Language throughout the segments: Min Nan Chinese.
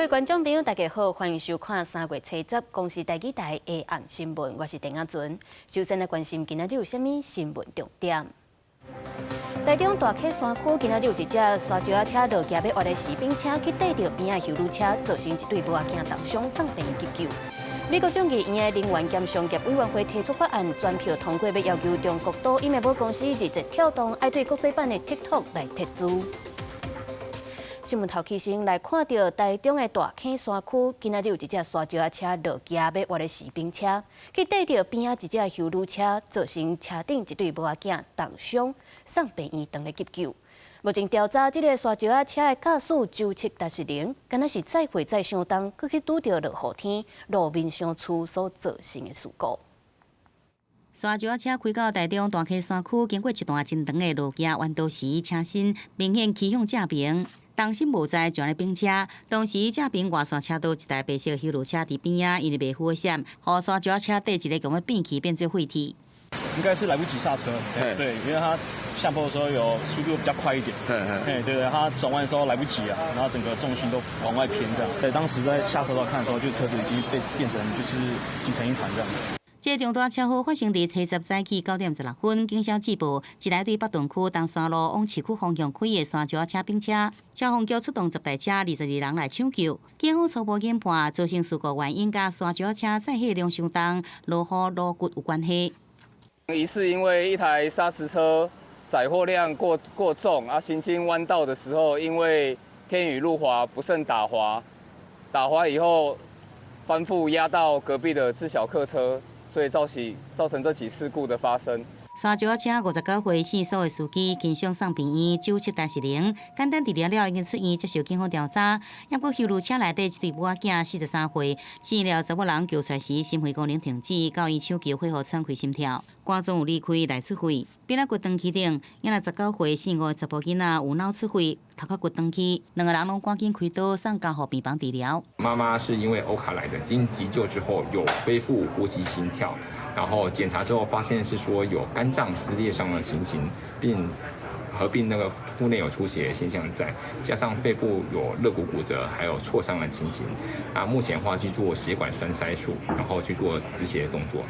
位觀眾朋友，大家好，歡迎收看3月初十公視台語台下暗新聞，我是鄧阿純。首先來關心今仔日有啥物新聞重點。台中大溪山區今仔日有一隻沙石仔車落轎欲越的士餅車去綴著邊仔休旅車，造成一對母仔囝重傷送病院急救。美國眾議院的能源兼商業委員會提出法案，全票通過，欲要求中國抖音的母公司字節跳動愛對國際版的 TikTok 來撤資。新聞頭起先來看著台中的大坑山區，今仔日有一隻沙石仔車落轎欲越的士餅車，去綴著邊仔一隻休旅車，造成車頂一對母仔囝重傷，送病院當咧急救。目前調查，這个沙石仔車的駕駛周七達是零，敢若是載貨載傷重，閣去拄著落雨天，路面傷澍所造成的事故。沙石仔車開到台中大溪山區，經過一段真長的路徑彎道時，車身明顯趨向正爿。重心無在撞咧餅車，當時正爿外線車道一台白色休旅車佇邊仔，因為袂赴閃，予沙石仔車綴一个共欲變去變做廢鐵。應該是來不及剎車，對，因為它下坡的時候有速度比較快一點，對對，它轉彎的時候來不及啊，然後整個重心都往外偏這樣。對，當時在下車道看的時候，就車子已經被變成就是擠成一團這樣子。這個重大車禍發生佇初十早起9點16分，警消接報，一台對北屯區東山路往市區方向開的沙石仔車餅車，消防局出動10台車，22人來搶救。警方初步研判，造成事故原因佮沙石仔車載貨量傷重、落雨路骨有關係。疑似因為一台砂石車載貨量過重，啊，行經彎道的時候，因為天雨路滑，不慎打滑，打滑以後翻覆壓到隔壁的自小客車。所以造成這起事故的發生。沙石仔車59歲姓蘇的司機，經傷送病院，酒測達是零，簡單治療了已經出院接受警方調查。毋過休旅車內底一對母仔囝43歲，死了查某人救出來時心肺功能停止，到醫搶救恢復喘氣心跳，肝臟有離開內出血，邊仔骨斷去頂，囡仔19歲姓吳的查埔囡仔有腦出血，頭殼骨斷去，兩个人攏趕緊開刀送加護病房治療。媽媽是因為歐卡來的，經急救之後有恢復呼吸心跳，然後檢查之後發現是說有肝臟撕裂傷的情形，並合併那個腹內有出血的現象在，加上肺部有肋骨骨折，還有挫傷的情形。那目前的話去做血管栓塞術，然後去做止血的動作。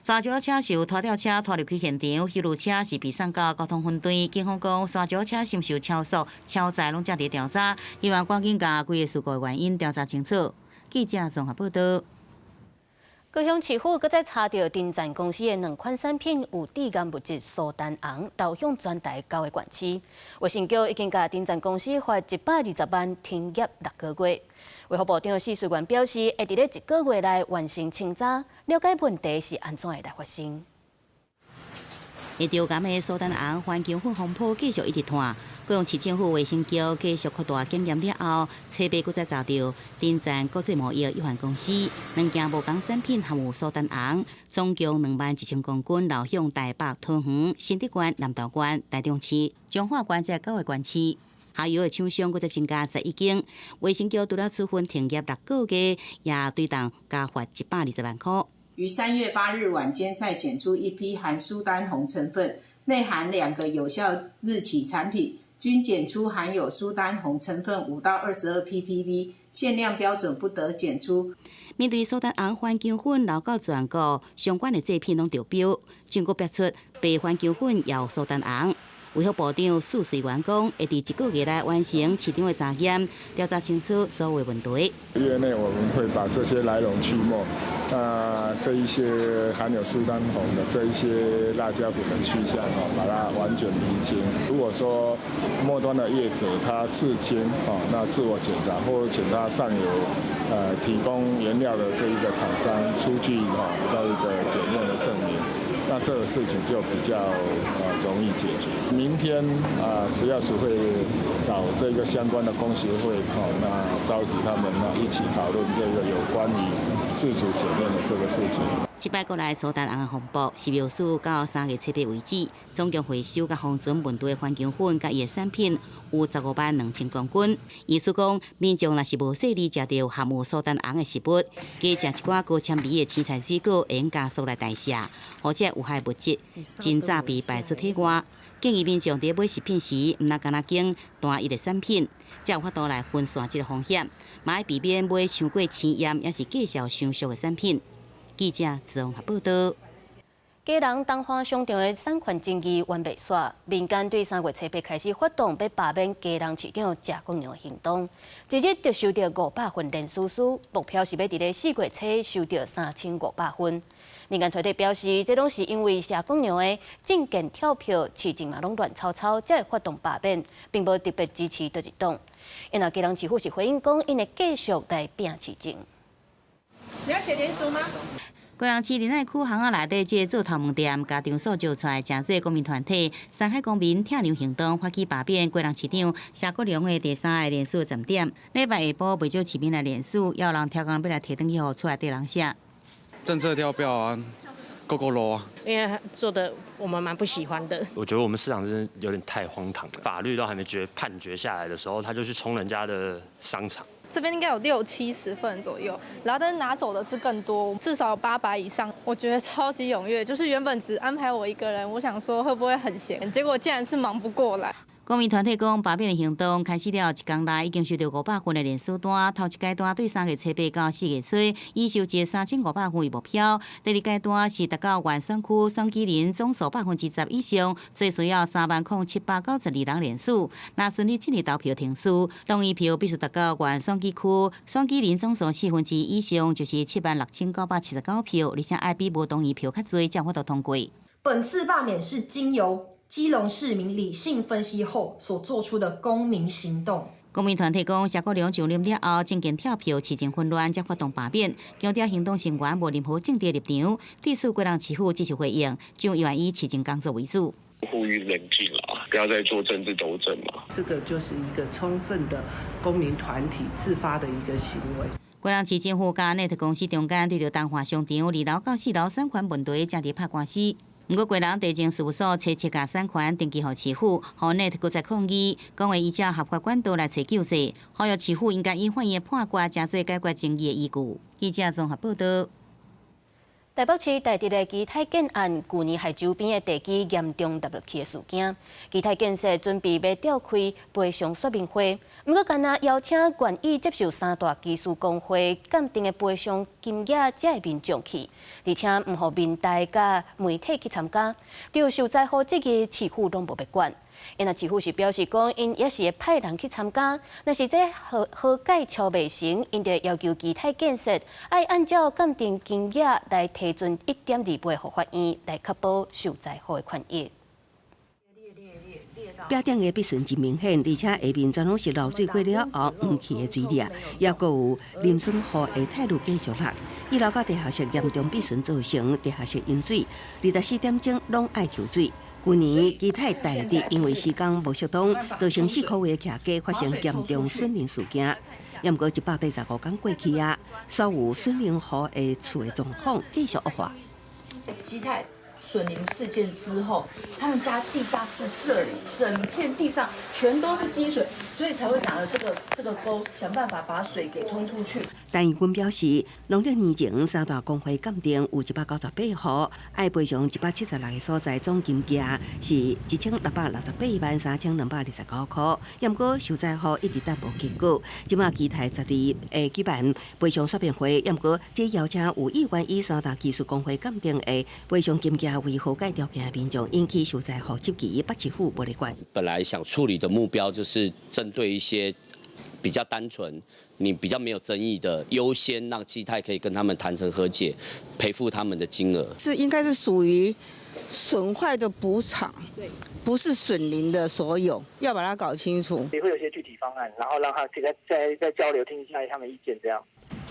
沙石仔車受拖吊車拖入去現場，休旅車是被送到交通分隊。警方講，沙石仔車是毋是有超速、超載，攏正佇調查，希望趕緊共規个事故的原因調查清楚。記者綜合報道。高雄市府閣再查著停戰公司的兩款產品有致癌物質蘇丹紅流向全台九个縣市，衛生局已經共停戰公司罰120萬，停業6個月。衛福部長許淑媛表示，會佇咧一個月內完成清查，了解問題是按怎會來發生。會致癌的蘇丹紅環球粉風波繼續一直拖，高雄市政府衛生局繼續擴大檢驗了後，初步閣再查著停戰國際貿易有限公司兩件無仝產品含有蘇丹紅，總共21,000公斤流向台北、桃園、新竹縣、南投縣、台中市、彰化縣這九個縣市。下游的廠商閣再增加11間，衛生局除了處分停業六個月，也對檔加罰120萬塊。於3月8日晚間再檢出一批含蘇丹紅成分、內含兩個有效日期產品，均檢出含有蘇丹紅成分5到22 ppb，限量標準不得檢出。面對蘇丹紅環球粉流到全國，相關的製品攏中標，政府逼出白環球粉也有蘇丹紅。衛福部長許瑞元講，會佇一個月內完成市場的查驗，調查清楚所有問題。月內我們會把這些來龍去脈，那這一些含有蘇丹紅的這一些辣椒粉的去向，哦，把它完全釐清。如果說末端的業者他自清，哦，那自我檢查，或者請他上游，提供原料的這一個廠商出具，哈，那一個檢驗的證明。那這個事情就比較容易解決。明天啊，食藥署會找這個相關的工協會，哦，那召集他們那一起討論這個有關於自主檢驗的這個事情。這擺國內蘇丹紅風暴是描述到3月7日為止，總共回收佮封存問題的環球粉佮伊的產品有15萬2千公斤。意思講，民眾若是無細膩食著含有蘇丹紅的食物，加食一寡高纖維的青菜水果，會用加速來代謝，予這有害物質盡早被排出體外。建議民眾佇買食品時，毋通干焦揀單一的產品，才有法度來分散這個風險，嘛愛避免買傷過鮮豔，抑是價數傷俗的產品。記者綜合報道。基隆東華商場的產權爭議完袂煞，民間對3月初八開始發動欲罷免基隆市長謝國樑的行動，一日就收著500份連署書，目標是欲佇咧4月初收著3500份。民間團體表示，這攏是因為謝國樑的政見跳票，市政嘛攏亂糟糟，才會發動罷免，並無特別支持佗一黨。因為基隆市府是回應講，𪜶會繼續來拚市政。你要寫聯署嗎？基隆市仁愛區巷仔內底這个做頭毛店，共場所招出來，誠濟公民團體山海公民疼娘行動發起罷免基隆市長謝國樑的第三个連署站點。禮拜下晡，袂少市民來連署，也有人刁工欲來提轉去予厝內底人寫。政策跳票啊，夠夠 low 啊！因為做的我們蠻不喜歡的。我覺得我們市長真的有點太荒唐了，法律都還沒決判決下來的時候，他就去衝人家的商場。這邊應該有六七十份左右，然後但是拿走的是更多，至少有800以上。我覺得超級踴躍，就是原本只安排我一個人，我想說會不會很閒，結果竟然是忙不過來。公民團體講，罷免的行動開始了一工內已經收著500份的連署單，頭一階段對3月初八到4月初，以收集3500份為目標。第二階段是達到原選區選舉人總數10%以上，最需要30,792人連署。若順利進入投票程序，同意票必須達到原選舉區選舉人總數1/4以上，就是76,979票，而且愛比無同意票較濟，才有法度通過。本次罷免是經由基隆市民理性分析後所做出的公民行動。公民團體講，謝國樑上任了後，政見跳票，市政混亂，才發動罷免，強調行動成員無任何政治立場，對此基隆市府只是回應，將願以市政工作為主。呼籲冷靜啦，不要再做政治鬥爭嘛。這個就是一個充分的公民團體自發的一個行為。基隆市政府佮 NET 公司中間對著東華商場2樓到4樓產權問題，正佇拍官司。毋過，基隆地政事務所初七共產權登記予市府，予 NET 閣再抗議，講會依照合法管道來揣救濟，呼籲市府應該以法院判決，成做解決爭議的依據。記者綜合報道。台北市大直的基泰建案，舊年害周邊的地基嚴重塌落去的事件，基泰建設準備欲召開賠償說明會，毋過干焦邀請願意接受三大機師公會鑑定的賠償金額，遮的民眾去，而且毋予民代佮媒體去參加，對受災戶質疑市府攏無欲管。𪜶啊市府是表示講，𪜶也是會派人去參加，若是這和解敲袂成，𪜶就要求基泰建設愛按照鑑定金額來提存1.2倍予法院，來確保受災戶的權益。壁頂的筆順真明顯，而且下面全攏是漏水過了後黃去的水粒，抑閣有淋損戶的態度繼續落。一樓到地下室嚴重筆順造成地下室淹水，24點鐘攏愛抽水。舊年基泰大直因為施工無適當，造成4個月徛家發生嚴重損鄰事件。毋過185天過去啊，所有損鄰戶的厝的狀況繼續惡化。基泰損鄰事件之後，他們家地下室這裡整片地上全都是積水，所以才會打了這個溝，想辦法把水給通出去。陳義軍表示，農曆年前三大公會鑑定有198戶，愛賠償176個所在總金額是1668萬3229塊。毋過受災戶一直等無結果。這馬基泰12會舉辦賠償說明會，毋過只邀請有意願以三大機師公會鑑定的賠償金額為和解條件的民眾，引起受災戶質疑，北市府無咧管。本來想處理的目標就是針對一些比較單純、你比較沒有爭議的，優先讓基泰可以跟他們談成和解，賠付他們的金額。是應該是屬於損壞的補償，不是損鄰的所有，要把它搞清楚。也會有一些具體方案，然後讓他可以再交流，聽一下他們意見，這樣。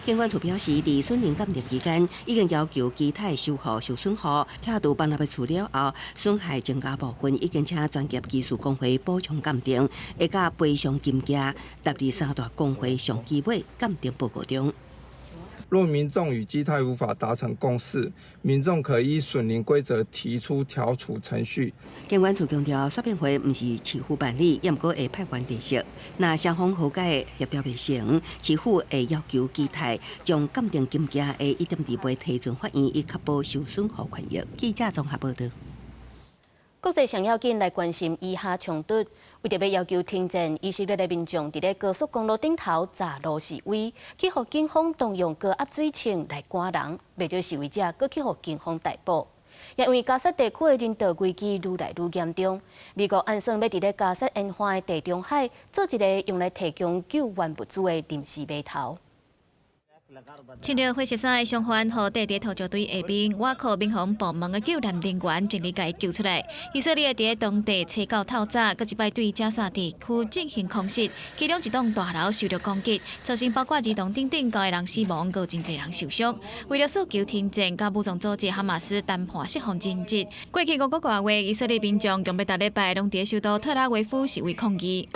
警管處表示，佇損鄰鑑定期間，已經要求基泰修復受損戶，拆除崩落的厝了後，損害增加部分已經請專業機師公會補充鑑定，會佮賠償金額納入三大公會上期尾鑑定報告中。若民眾與基泰無法達成共識，民眾可依損鄰規則提出調處程序。警管處強調，說明會毋是市府辦理，抑毋過會派員列席。若雙方和解協調袂成，市府會要求基泰將鑑定金額的1.2倍提存法院，以確保受損戶權益。記者綜合報道。國際上要緊來關心以哈衝突，為著欲要求停戰，以色列的民眾佇咧高速公路頂頭閘路示威，去予警方動用高壓水槍來趕人，袂少示威者閣去予警方逮捕。也因為加薩地區的人道危機愈來愈嚴重，美國按算欲佇咧加薩沿岸的地中海做一个用來提供救援物資的臨時碼頭。穿著灰色衫的傷患，予綴佇塗石堆下面，外靠民防部門的救難人員盡力共伊救出來。以色列佇當地初九透早，閣一擺對加薩地區進行空襲，其中一棟大樓受著攻擊，造成包括兒童等等九个人死亡，閣有真濟人受傷。為了訴求停戰，佮武裝組織哈馬斯談判釋放人質，過去五個外月，以色列民眾強欲逐禮拜攏佇首都特拉維夫示威抗議。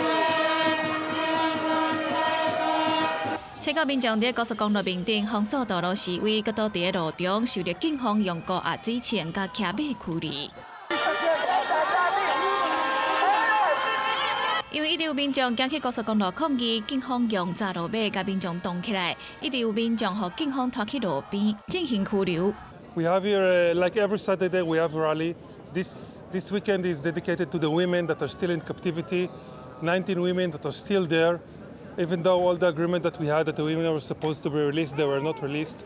初九民眾佇高速公路面頂封鎖道路示威，閣倒佇路中受著警方用高壓水槍佮騎馬驅離。因為一直有民眾行去高速公路抗議，警方用閘路馬共民眾擋起來，一直有民眾予警方拖去路邊進行拘留。 We have here, like every Saturday, we have a rally. This weekend is dedicated to the women that are still in captivity, 19 women that are still there. Even though all the agreement that we had that the women were supposed to be released, they were not released.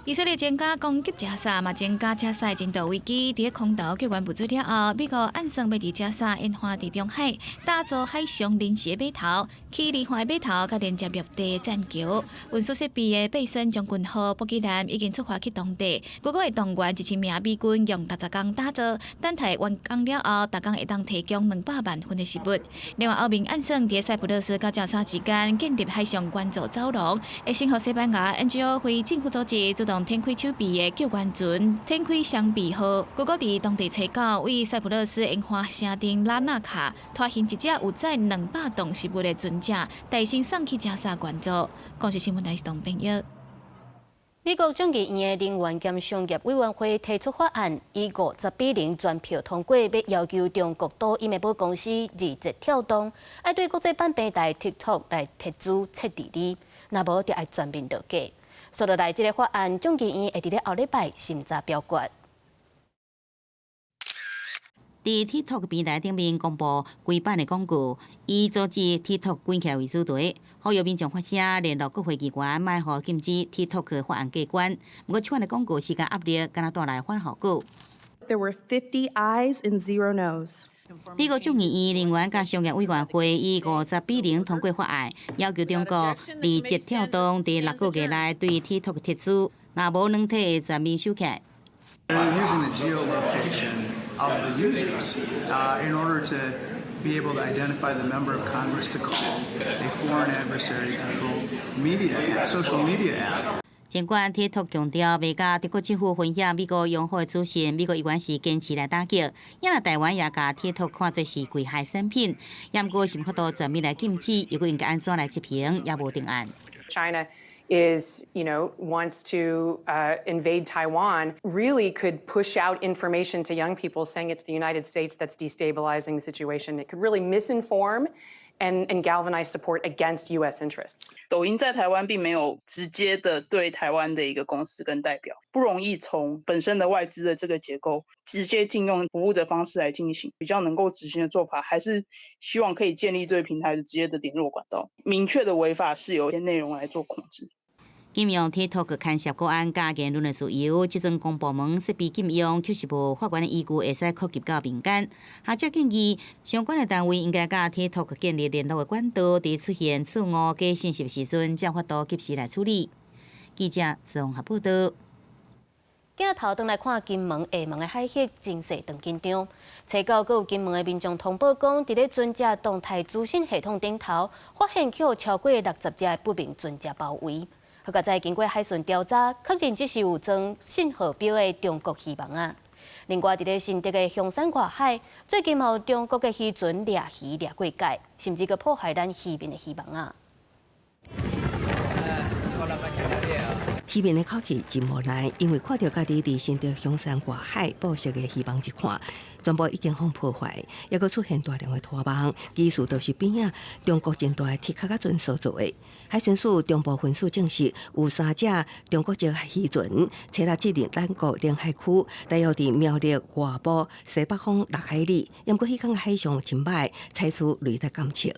以色列增加攻擊加薩，嘛增加加薩人道危機。佇空投救援物資了後，美國按算欲佇加薩沿岸地中海打造海上臨時碼頭，起離岸碼頭佮連接陸地棧橋。運輸設備的貝森將軍號補給艦已經出發去當地，預估會動員1000名美軍用60工打造，等待完工了後，逐工會當提供200萬份的食物。另外，歐盟按算佇塞浦路斯佮加薩之間建立海上援助走廊，會先予西班牙 NGO 非政府組織主動展開手臂的救援船，展開雙臂號，預估佇當地初九，為塞浦路斯沿岸城鎮拉納卡拖行一隻有載200噸食物的船隻，代先送去加薩援助。公視新聞台是董編譯。美國眾議院的能源兼商業委員會提出法案，以50比0全票通過，欲要求中國抖音的母公司字節跳動，愛對國際版平台 TikTok 來撤資撤離你，若無就愛全面落架。紲落來，這个法案眾議院會佇咧後禮拜審查表決。佇 TikTok 平台頂面公布規版的廣告，以阻止 TikTok 關起來為主題，呼籲民眾發聲聯絡國會議員，莫予禁止 TikTok 法案過關。毋過，這款的廣告施加壓力，敢若帶來反效果。 There were 50 ayes and zero noes. 美國眾議院能源佮商業委員會以50比0通過法案，要求中國字節跳動佇6個月內對 TikTok 撤資，若無軟體會全面收起。 Using the geolocation of the users in order to be able to identify the member of Congress to call a foreign adversary controlled media social media app. 儘管 TikTok 強調袂佮中國政府分享美國用戶的資訊，美國議員是堅持來打擊。因為台灣也共 TikTok 看做是危害產品，毋過是無法度全面來禁止，又閣應該按怎來執行，也無定案。 China wants to invade Taiwan, really could push out information to young people saying it's the United States that's destabilizing the situation. It could really misinform and galvanize support against U.S. interests. 抖音在台灣並沒有直接的對台灣的一個公司跟代表，不容易從本身的外資的這個結構直接禁用服務的方式來進行，比較能夠執行的做法，還是希望可以建立對平台的直接的聯絡管道，明確的違法是由一些內容來做控制。禁用 TikTok 牽涉國安佮言論的自由，這陣公部門設備禁用，確實無法源的依據會使擴及到民間。學者建議，相關的單位應該佮 TikTok 建立聯絡的管道，佇出現錯誤假信息的時陣，才有法度及時來處理。記者綜合報導。鏡頭轉來看金門、廈門的海域，情勢當緊張。初九，閣有金門的民眾通報講，佇咧船隻動態資訊系統頂頭，發現予超過60隻的不明船隻包圍。好佳哉經過海巡調查，確認這是有裝信號錶的中國漁網仔。另外，佇咧新竹的香山外海，最近嘛有中國的漁船掠魚掠過界，甚至閣破壞咱漁民的漁網仔。漁民的口氣真無奈，因為看著家己佇新竹香山外海布設的漁網一看，全部已經予破壞，抑閣出現大量的拖網，其實都是邊仔中國真大的鐵殼仔船所做的。海巡署中部分署證實，有三隻中國籍漁船，初六進入咱國領海區，大約佇苗栗外埔西北方6海里，毋過彼工海象真䆀，採取雷達監測。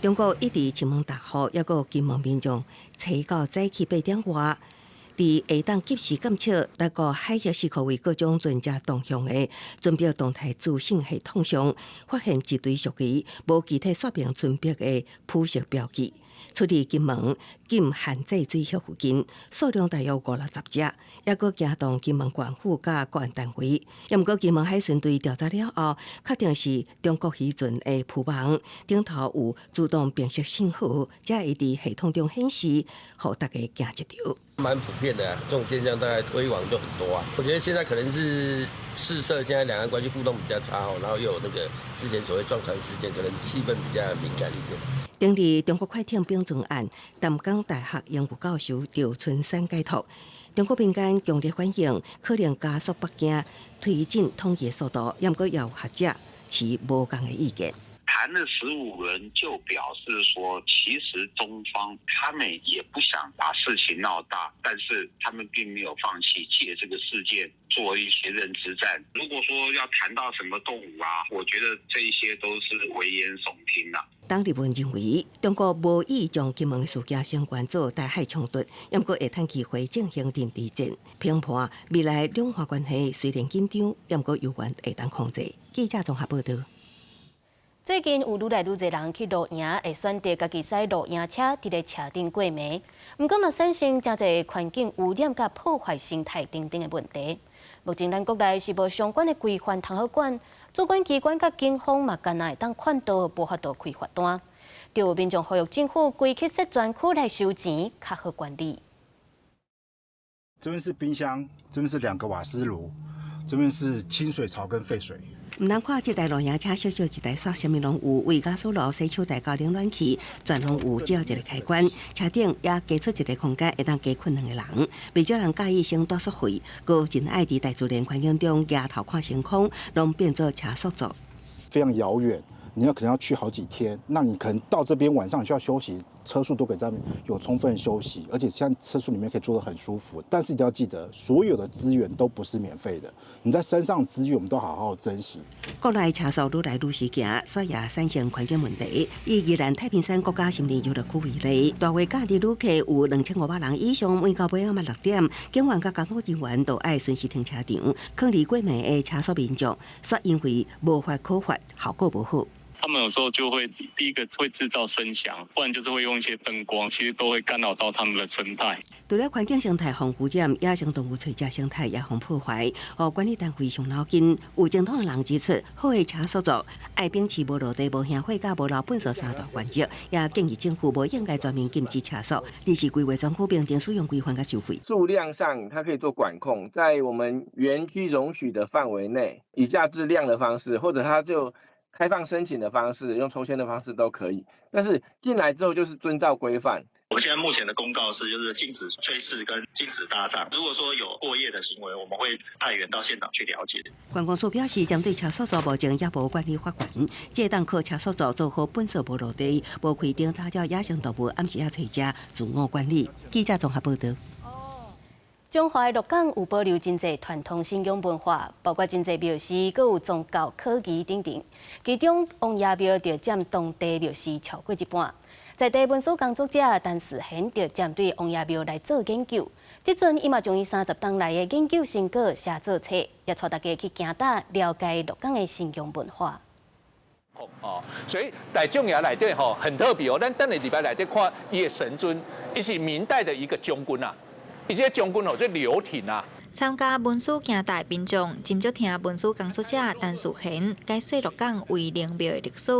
中國一直金門大雨，抑閣有金門民眾初到早起8點外，佇下當及時監測咱國海峽四箍圍各種船隻動向的船舶動態資訊系統上，發現一堆屬於無具體說明船舶的浮色標記。出佇金門禁限制水域附近，數量大約五六十隻，抑閣驚動金門縣府佮國安單位。抑毋過金門海巡隊調查了後，確定是中國漁船的浮網頂頭有自動辨識信號，才會佇系統中顯示，予大家驚一跳。蠻普遍的，這種現象大概推網就很多啊。我覺得現在可能是事涉現在兩岸關係互動比較差哦，然後又有那個之前所謂撞船事件，可能氣氛比較敏感一點。頂日中國快艇冰船案，淡江大學榮譽教授趙春山解託，中國民間強烈反應，可能加速北京推進統一速度，毋過也有學者持無仝的意見。談了15輪，就表示說，其實中方他們也不想把事情鬧大，但是他們並沒有放棄借這個事件做一些認知戰。如果說要談到什麼動武啊，我覺得這一些都是危言聳聽啦。董立文認為，中國無意將金門事件升懸做台海衝突，毋過會趁機會進行認知戰，評判未來兩岸關係雖然緊張，毋過猶原會當控制。記者綜合報導。最近有愈來愈濟人去露營，會選擇家己駛露營車佇咧車頂過暝。毋過嘛產生誠濟環境污染佮破壞生態等等的問題。目前咱國內是無相關的規範通好管，主管機關佮警方嘛干焦會當勸導，無法度開罰單。就有民眾呼籲政府規去設專區來收錢，較好管理。這邊是冰箱，這邊是兩個瓦斯爐，這邊是清水槽跟廢水。毋通看這台露營車小小一台，煞啥物攏有，為瓦斯爐、洗手台佮冷暖氣，全攏有，只要一个開關，車頂也加出一个空間，會當加睏兩个人。袂少人佮意省住宿費，閣真愛佇大自然環境中舉頭看星空，攏變做車宿族。非常遙遠，你要可能要去好幾天，那你可能到這邊晚上需要休息，車宿都可以在有充分休息，而且像車宿裡面可以坐得很舒服。但是一定要記得，所有的資源都不是免費的，你在山上資源，我們都好好珍惜。國內車宿愈來愈時行，所以也產生環境問題。以宜蘭太平山國家森林遊樂區為例，大會假日旅客有2500人以上，每到尾仔6點，警員佮工作人員都愛巡視停車場，囥佇過暝的車宿民眾，煞因為無法可罰，效果無好。他們有時候就會第一個會製造聲響，不然就是會用一些燈光，其實都會干擾到他們的生態。除了環境生態予污染，野生動物棲息生態也予破壞，予管理單位傷腦筋。有精通的人指出，好的車宿族愛秉持無落地、無燃火、佮無留糞埽三大原則，也建議政府無應該全面禁止車宿，而是規劃專區評定使用規範佮收費。數量上，它可以做管控，在我們園區容許的範圍內，以價制量的方式，或者它就開放申請的方式，用抽籤的方式都可以。但是進來之後就是遵照規範。我們現在目前的公告是，就是禁止炊事跟禁止搭帳。如果說有過夜的行為，我們會派員到現場去了解。觀光署表示，針對車宿族目前也無管理法權，這當靠車宿族做好糞埽無落地、無開燈打擾野生動物，暗時仔揣食，自我管理。記者綜合報導。彰化的鹿港有保留真濟傳統信仰文化，包括真濟廟寺，閣有宗教考儀等等。其中王爺廟就佔當地廟寺超過一半。在地文史工作者陳世賢就針對王爺廟來做研究。這陣伊嘛將伊30冬來的研究成果寫做冊，也帶大家去行踏了解鹿港的信仰文化。哦，所以大眾爺內底吼很特別哦。咱等下禮拜內底看伊的神尊，伊是明代的一個將軍啊。伊這個將軍吼做劉廷啊。參加文史行踏民眾，斟酌聽文史工作者陳世賢解說鹿港威靈廟的歷史。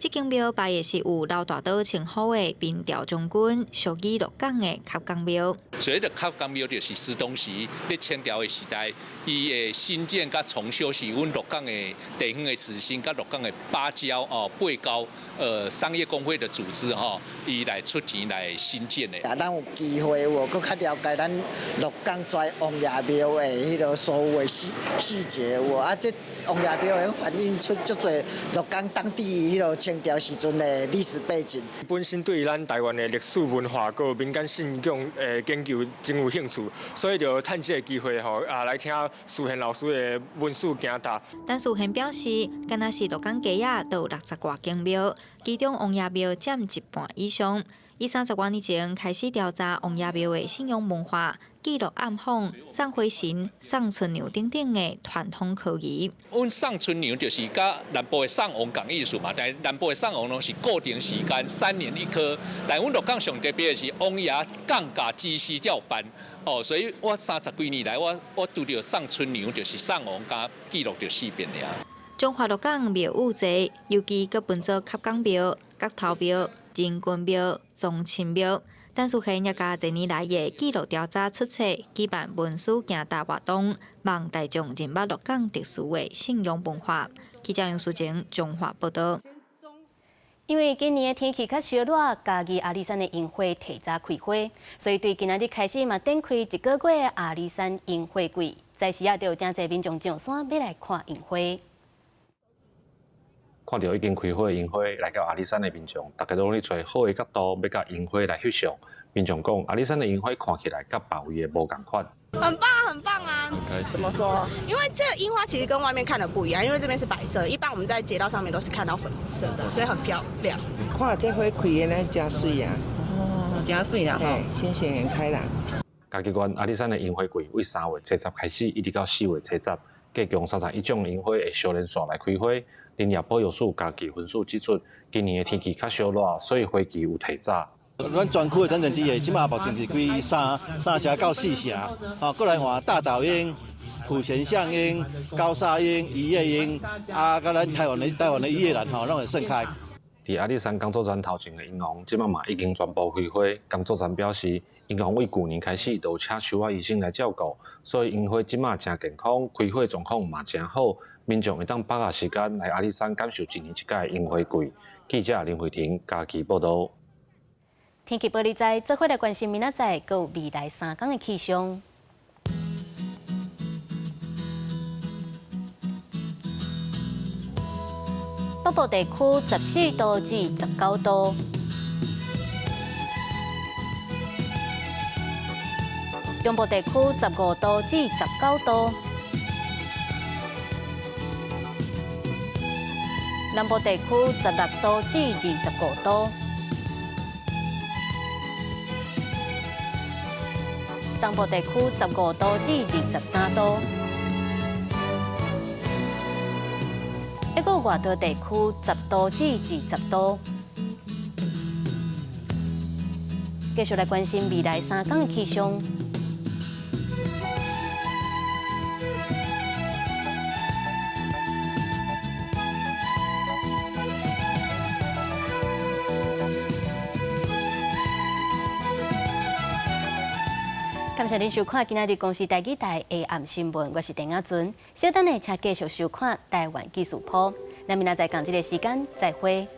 這間廟拜的是有老大哥稱呼的明朝將軍，屬於鹿港的合江廟。所謂的合江廟就是司東時咧清朝的時代，伊的新建佮重修是阮鹿港的地方的士紳佮鹿港的八郊哦、八高商業公會的組織吼，伊來出錢來新建的。啊，咱有機會有閣較了解咱鹿港跩王爺廟的彼个所有的細節有無？啊，這王爺廟會反映出足濟鹿港當地彼个清朝時陣的歷史背景。本身對咱台灣的歷史文化閣民間信仰的研究真有興趣，所以就趁這個機會吼啊來聽蘇賢老師的文史行答。陳淑賢表示，敢若是鹿港街仔都有60外間廟，其中王爺廟佔一半以上。伊30多年前開始調查王爺廟的信仰文化，記錄暗訪、送花神、送春娘等等的傳統科儀。阮送春娘就是佮南部的送王仝意思嘛，但南部的送王攏是固定時間，3年一科。但阮鹿港上特別的是王爺降駕之時才有辦哦，所以我30幾年來，我拄著送春娘就是送王佮記錄著4遍爾。中華鹿港廟宇濟，尤其閣分做合江廟、角頭廟、仁君廟、宗親廟。陳淑賢也共這年來的記錄調查出冊，舉辦文史行答活動，望大眾認捌鹿港特殊的信仰文化。記者楊淑晴中華報道。因為今年的天氣較燒熱，嘉義阿里山的櫻花提早開花，所以對今仔日開始嘛展開一個月的阿里山櫻花季。在時啊，就有誠濟民眾上山欲來看櫻花。看著已經開花的櫻花，來到阿里山的民眾，大家攏咧揣好的角度，欲佮櫻花來翕相。民眾講，阿里山的櫻花看起來佮別位的無仝款。很棒，很棒啊！怎麼說？因為這櫻花其實跟外面看的不一樣，因為這邊是白色，一般我們在街道上面都是看到粉紅色的，所以很漂亮。看這花開的呢，真媠啊！哦，真媠啦！吼，心情很開朗。嘉義縣阿里山的櫻花季為3月初十開始，一直到4月初十，計共31種櫻花會相連線來開花。林業保育署嘉義分署指出，今年的天氣較燒熱，所以花期有提早。咱全區的產地之下，這馬目前是開三成到4成，啊，閣來換大島櫻、普賢象櫻、高砂櫻、榆葉櫻，啊，佮咱台灣的榆葉蘭吼，攏會盛開。佇阿里山工作站頭前的櫻王，這馬嘛已經全部開花。工作站表示，櫻王為舊年開始就請樹仔醫生來照顧，所以櫻花這馬誠健康，開花狀況嘛誠好。民眾會當把握時間來阿里山感受一年一屆的櫻花季。記者林慧婷嘉義報道。天氣報你知，做伙來關心明仔載閣有未來3天的氣象。北部地區14度至19度，中部地區15度至19度，南部地區16度至25度，東部地區15度至23度。一個外島地區10度至20度。繼續來關心未來3天的氣象。感謝您收看今仔日公視台語台下暗新聞，我是鄭亞尊。稍等下，請繼續收看台灣紀事譜。咱明仔載仝這个時間再會。